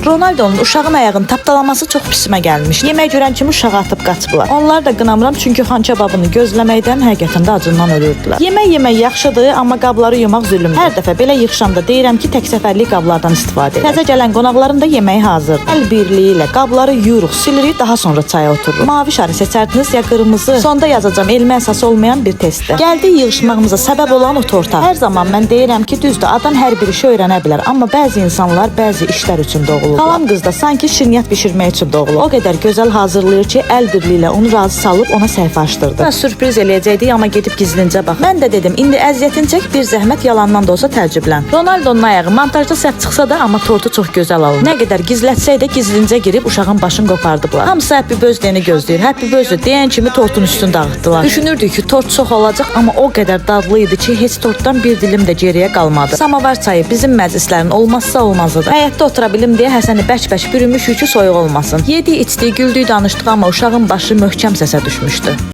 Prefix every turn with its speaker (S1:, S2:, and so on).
S1: Ronaldonun uşağın ayağını tapdalaması çox pisimə gəlmişdi. Yemək görən kimi uşağı atıb qaçıblar. Onlar da qınamıram, çünki xançababını gözləməkdən həqiqətən də acından ölürdülər. Yemək yemək yaxşıdır, amma qabları yumaq zülmdür. Hər dəfə belə yığışanda deyirəm ki, tək səfərlik qablardan istifadə edin. Təzə gələn qonaqların da yeməyi hazırdır. Əl birliyi ilə qabları yuyuruq, silirik, daha sonra çaya otururuq. Mavi şarı seçərdiniz ya qırmızı? Sonda yazacağam, elmi əsası olmayan bir testdir. Gəldik yığışmağımıza səbəb olan o torta. Hər zaman mən deyirəm ki, düzdür, adam hər bir işi öyrənə bilər, amma bəzi insanlar bəzi işlər üçün doğulurlar. Xalam qız da sanki şirniyyat bişirmək üçün doğulub. O qədər gözəl hazırlayır ki, əl birliyi ilə onu razı salıb ona səhifə açdırdı. Mən sürpriz eləyəcəkdik, amma gedib gizlincə bax. Mən də dedim, indi əziyyətini çək, bir zəhmət yalandan da olsa təəccüblən. Ronaldonun ayağı montajda səhv çıxsa da, amma tortu çox gözəl alındı. Nə qədər gizlətsək də gizlincə girib uşağın başını qopardıblar. Hamısı Happy Birthday-ni gözləyir. Happy Birthday deyən kimi tortun üstünü dağıtdılar. Düşünürdük ki, tort çox olacaq, amma o qədər dadlı idi ki, heç tortdan bir dilim də geriyə qalmadı. Samovar çayı bizim məclislərin olmazsa olmazıdır. Həyətdə otura bilim deyə Həsəni bərk-bərk bürümüşük ki, soyuq olmasın. Yedik, içdik, güldük, danışdıq, amma uşağın başı möhkəm səsə düşmüşdü.